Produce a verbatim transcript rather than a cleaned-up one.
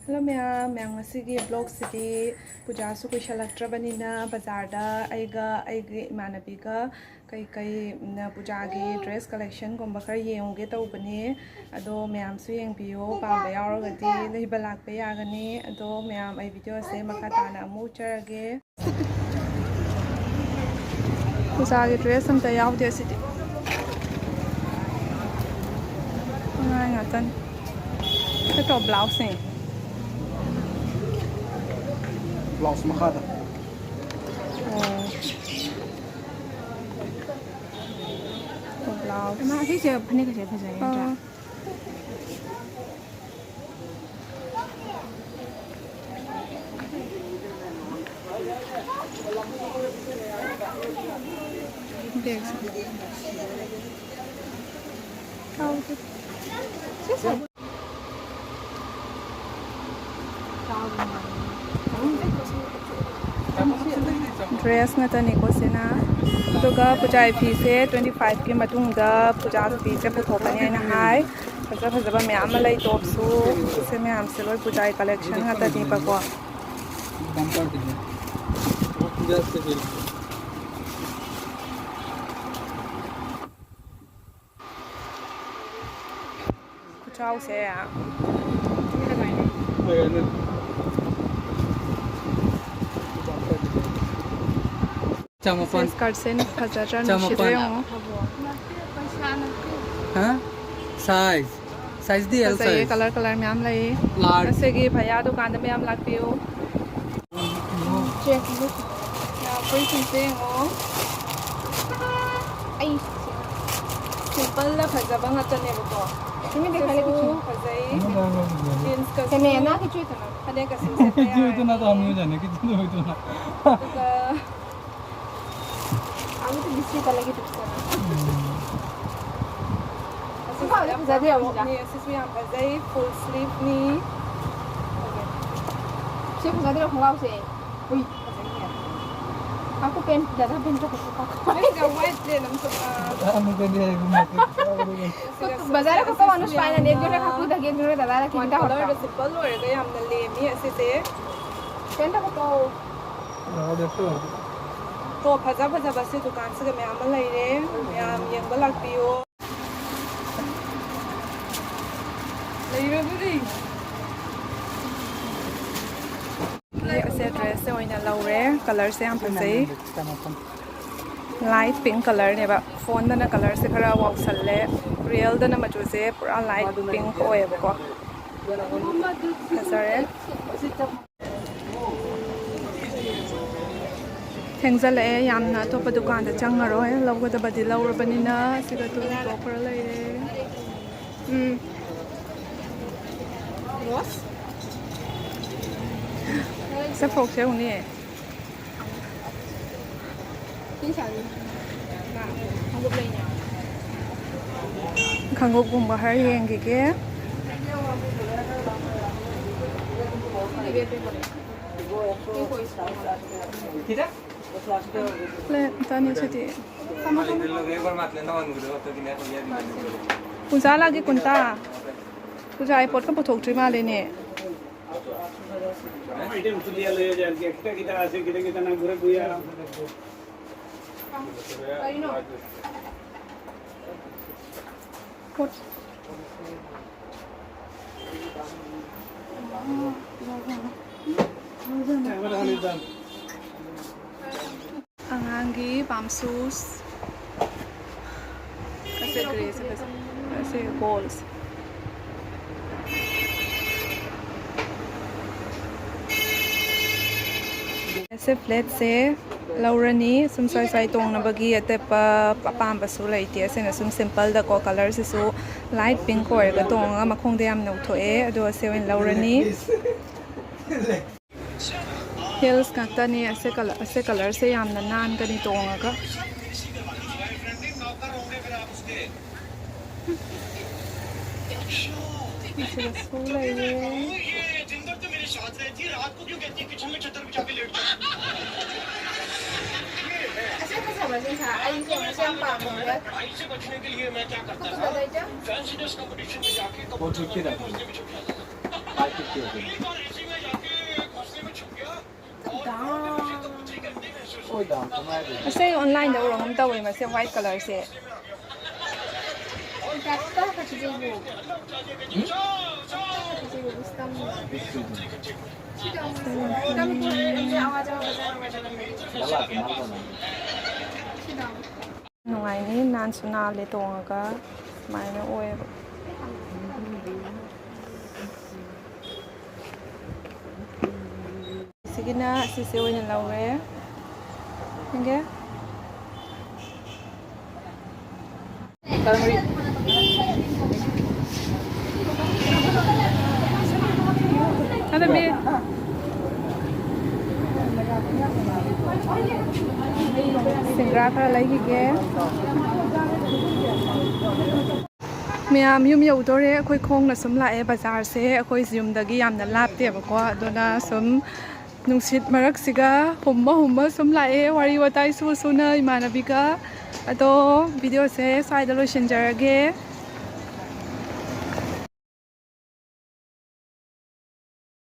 Hello ꯃꯌꯥꯝ, ꯃꯌꯥꯝ ꯉꯁꯤꯒꯤ ꯕ꯭ꯂꯣꯛꯁꯤꯗꯤ ꯄꯨꯖꯥꯁꯨ ꯀꯨꯏꯁꯜꯂꯛꯇ꯭ꯔꯕꯅꯤꯅ ꯕꯖꯥꯔꯗ ꯑꯩꯒ ꯑꯩꯒꯤ ꯏꯃꯥꯟꯅꯕꯤꯒ ꯀꯩꯀꯩ ꯎꯝ, ꯄꯨꯖꯥꯒꯤ ꯗ꯭ꯔꯦꯁ ꯀꯂꯦꯛꯁꯟꯒꯨꯝꯕ ꯈꯔ ꯌꯦꯡꯉꯨꯒꯦ ꯇꯧꯕꯅꯦ꯫ ꯑꯗꯣ ꯃꯌꯥꯝꯁꯨ ꯌꯦꯡꯕꯤꯌꯣ, ꯄꯥꯝꯕ ꯌꯥꯎꯔꯒꯗꯤ ꯂꯩꯕ ꯂꯥꯛꯄ ꯌꯥꯒꯅꯤ꯫ ꯑꯗꯣ ꯃꯌꯥꯝ ꯑꯩ ꯚꯤꯗꯤꯑꯣꯁꯦ ꯃꯈꯥ ꯇꯥꯅ ꯑꯃꯨꯛ ꯎꯠꯆꯔꯒꯦ꯫ ꯄꯨꯖꯥꯒꯤ ꯗ꯭ꯔꯦꯁ ꯑꯝꯇ ꯌꯥꯎꯗꯦ ꯑꯁꯤꯗꯤ꯫ ꯑꯉꯥꯡ ꯉꯥꯛꯇꯅꯤ꯫ ꯁꯤ ꯇꯣꯞ ꯕ꯭ꯂꯥꯎꯁꯅꯦ꯫ ꯕ꯭ꯂꯥꯎꯁ ꯃꯈꯥꯗ꯫ ꯑꯣ꯫ ꯇꯣꯞ ꯕ꯭ꯂꯥꯎꯁ꯫ ꯏꯃꯥ, ꯁꯤꯁꯦ ꯐꯅꯦꯛꯀꯁꯦ ꯐꯖꯩ ꯅꯠꯇ꯭ꯔꯥ? ꯑꯥ꯫ ꯗ꯭ꯔꯦꯁ ꯉꯥꯛꯇꯅꯤꯀꯣ ꯁꯤꯅ꯫ ꯑꯗꯨꯒ ꯄꯨꯖꯥꯒꯤ ꯐꯤꯁꯦ twenty five ꯀꯤ ꯃꯇꯨꯡꯗ ꯄꯨꯖꯥ ꯐꯤꯁꯦ ꯄꯨꯊꯣꯛꯀꯅꯤ ꯍꯥꯏꯅ ꯍꯥꯏ꯫ ꯐꯖ ꯐꯖꯕ ꯃꯌꯥꯝ ꯑꯃ ꯂꯩ, ꯇꯣꯞꯁꯨ꯫ ꯁꯤ ꯃꯌꯥꯝꯁꯦ ꯂꯣꯏ ꯄꯨꯖꯥꯒꯤ ꯀꯂꯦꯛꯁꯟ ꯉꯥꯛꯇꯅꯦꯕꯀꯣ꯫ ꯈꯨꯆꯥꯎꯁꯦ꯫ ꯆꯥꯃꯥꯄꯟ꯫ ꯁꯤ ꯁ꯭ꯀꯔꯠꯁꯦ ꯐꯖꯗ꯭ꯔꯥ? ꯆꯥꯃꯥꯄꯟ꯫ ꯅꯨꯡꯁꯤꯗ꯭ꯔꯥ ꯌꯦꯡꯉꯣ꯫ ꯍꯥ? ꯁꯥꯏꯖ꯫ ꯁꯥꯏꯖꯗꯤ L ꯐꯖꯩꯌꯦ, size꯫ ꯀꯂꯔ ꯀꯂꯔ ꯃꯌꯥꯝ ꯂꯩꯌꯦ꯫ Large꯫ ꯑꯁꯤꯒꯤ ꯚꯩꯌꯥ ꯗꯨꯀꯥꯟꯗ ꯃꯌꯥꯝ ꯂꯥꯛꯄꯤꯌꯨ꯫ ꯆꯦꯛ꯫ ꯐꯨꯔꯤꯠꯁꯤꯡꯁꯦ ꯌꯦꯡꯉꯣ꯫ ꯑꯩ ꯁꯤꯝꯄꯜꯗ ꯐꯖꯕ ꯉꯥꯛꯇꯅꯦꯕꯀꯣ꯫ ꯁꯤꯁꯨ ꯐꯖꯩ꯫ ꯖꯤꯟꯁꯀꯁꯨ꯫ ꯐꯅꯦꯛꯀꯁꯨ ꯁꯦꯠꯄ ꯌꯥꯔꯅꯤ꯫ ꯑꯗꯨꯒ ꯑꯗꯨꯁꯨ ꯐꯖꯗꯦ꯫ ꯑꯁꯤꯁꯨ ꯌꯥꯝ ꯐꯖꯩ, ꯐꯨꯜ ꯁ꯭ꯂꯤꯞꯅꯤ꯫ ꯁꯤ ꯐꯖꯗ꯭ꯔꯣ ꯈꯣꯡꯒ꯭ꯔꯥꯎꯁꯦ? ꯎꯏ, ꯐꯖꯩꯅꯦ꯫ Aku pen, dada pen to kutu pa. Maybe the white pen ang sa, ah, Ano ka niya yung mga Bazar ko pa ano pa na net ko na kaku dagi dura dada la kinta hota. Color simple ꯑꯣꯏꯔꯒ ꯌꯥꯝꯅ ꯂꯦꯝꯃꯤ ꯑꯁꯤꯁꯦ. Pen to kutu. ꯑꯥ, ꯑꯗꯨꯁꯨ. ꯇꯣꯞ ꯐꯖ ꯐꯖꯕꯁꯦ ꯗꯨꯀꯥꯟꯁꯤꯗ ꯃꯌꯥꯝ ꯑꯃ ꯂꯩꯔꯦ꯫ ꯃꯌꯥꯝ ꯌꯦꯡꯕ ꯂꯥꯛꯄꯤꯌꯣ꯫ ꯂꯩꯔꯕꯗꯤ꯫ ꯑꯩ ꯑꯁꯦ dress ꯁꯦ ꯑꯣꯏꯅ ꯂꯧꯔꯦ꯫ Colour ꯁꯦ ꯌꯥꯝ ꯐꯖꯩ꯫ Light pink colour ꯅꯦꯕ꯫ Phone ꯗꯅ colour ꯁꯦ ꯈꯔ ꯋꯥꯎꯁꯜꯂꯦ꯫ Real ꯗꯅ ꯃꯆꯨꯁꯦ ꯄꯨꯔꯥ light pink ꯑꯣꯏꯌꯦꯕꯀꯣ꯫ ꯐꯖꯔꯦ꯫ ꯊꯦꯡꯖꯜꯂꯛꯑꯦ ꯌꯥꯝꯅ꯫ ꯑꯇꯣꯞꯄ ꯗꯨꯀꯥꯟꯗ ꯆꯪꯉꯔꯣꯏ꯫ ꯂꯧꯒꯗꯕꯗꯤ ꯂꯧꯔꯕꯅꯤꯅ꯫ ꯁꯤꯗ ꯇꯨꯂꯤ ꯈꯔ ꯂꯩꯔꯦ꯫ ꯎꯝ꯫ ꯁꯦ ꯐ꯭ꯔꯣꯛꯁꯦ ꯌꯦꯡꯉꯨꯅꯦ꯫ ꯈꯣꯡꯎꯞꯀꯨꯝꯕ ꯈꯔ ꯌꯦꯡꯈꯤꯒꯦ꯫ ꯂꯦ, ꯇꯅꯤ ꯁꯤꯗꯤ꯫ ꯄꯨꯖꯥ ꯂꯥꯛꯀꯦ ꯀꯨꯟꯇ꯫ ꯄꯨꯖꯥ ꯑꯩ ꯄꯣꯠꯀ ꯄꯨꯊꯣꯛꯇ꯭ꯔꯤ ꯃꯥꯜꯂꯦꯅꯦ꯫ ꯑꯉꯥꯡꯒꯤ palm shoes꯫ ꯑꯁꯦ grey ꯁꯦ ꯐꯖꯩ꯫ ꯑꯁꯦ gold ꯁꯦ꯫ ꯑꯁꯦ flat ꯁꯦ ꯂꯧꯔꯅꯤ꯫ ꯁꯨꯝ ꯁ꯭ꯋꯥꯏ ꯁ꯭ꯋꯥꯏ ꯇꯣꯡꯅꯕꯒꯤ ꯑꯇꯣꯞꯄ ꯑꯄꯥꯝꯕꯁꯨ ꯂꯩꯇꯦ꯫ ꯑꯁꯤꯅ ꯁꯨꯝ simple ꯗꯀꯣ꯫ Colour ꯁꯤꯁꯨ light pink ꯑꯣꯏꯔꯒ ꯇꯣꯡꯉꯒ ꯃꯈꯣꯡꯗ ꯌꯥꯝ ꯅꯧꯊꯣꯛꯑꯦ꯫ ꯑꯗꯣ ꯑꯁꯤ ꯑꯣꯏꯅ ꯂꯧꯔꯅꯤ꯫ Heels ꯉꯥꯛꯇꯅꯤ꯫ ꯑꯁꯦ colour, ꯑꯁꯦ colour ꯁꯦ ꯌꯥꯝꯅ ꯅꯥꯟꯒꯅꯤ ꯇꯣꯡꯉꯒ꯫ ꯁꯤꯗꯁꯨ ꯂꯩꯔꯦ꯫ ये दिन भर तो मेरे साथ रहती है, रात को क्यों कहती है किचन में चद्दर बिछा के लेट जाओ? ꯑꯩ ꯌꯦꯡꯕꯁꯦ ꯌꯥꯝ ꯄꯥꯝꯃꯦ꯫ Four fifty ꯔ? Five fifty ꯑꯣꯏꯗꯣꯏꯅꯤ꯫ ꯍꯣꯏꯗ, ꯀꯃꯥꯏꯅ? ꯃꯁꯦ ꯑꯩ ꯑꯣꯟꯂꯥꯏꯟꯗ ꯎꯔꯒꯨꯝ ꯇꯧꯋꯦ, ꯃꯁꯦ ꯋꯥꯏꯠ ꯀꯂꯔꯁꯦ꯫ ꯅꯨꯡꯉꯥꯏꯅꯤ, ꯅꯥꯟꯁꯨ ꯅꯥꯜꯂꯦ ꯇꯣꯡꯉꯒ꯫ ꯁꯨꯃꯥꯏꯅ ꯑꯣꯏꯌꯦꯕ꯫ ꯁꯤꯒꯤꯅ ꯑꯁꯤꯁꯦ ꯑꯣꯏꯅ ꯂꯧꯔꯦ꯫ ꯌꯦꯡꯒꯦ꯫ ꯑꯗꯨꯗꯤ ꯁꯤꯡꯒ꯭ꯔꯥ ꯈꯔ ꯂꯩꯈꯤꯒꯦ꯫ ꯃꯌꯥꯝ ꯌꯨꯝ ꯌꯧꯗꯣꯔꯦ꯫ ꯑꯩꯈꯣꯏ ꯈꯣꯡꯅ ꯁꯨꯝ ꯂꯥꯛꯑꯦ꯫ ꯕꯖꯥꯔꯁꯦ ꯑꯩꯈꯣꯏ ꯌꯨꯝꯗꯒꯤ ꯌꯥꯝꯅ ꯂꯥꯞꯇꯦꯕꯀꯣ, ꯑꯗꯨꯅ ꯁꯨꯝ ꯅꯨꯡꯁꯤꯠ ꯃꯔꯛꯁꯤꯒ ꯍꯨꯝꯃ ꯍꯨꯝꯃ ꯁꯨꯝ ꯂꯥꯛꯑꯦ, ꯋꯥꯔꯤ ꯋꯥꯇꯥꯏ ꯁꯨ ꯁꯨꯅ ꯏꯃꯥꯟꯅꯕꯤꯒ꯫ ꯑꯗꯣ ꯚꯤꯗꯤꯑꯣꯁꯦ ꯁ꯭ꯋꯥꯏꯗ ꯂꯣꯏꯁꯤꯟꯖꯔꯒꯦ꯫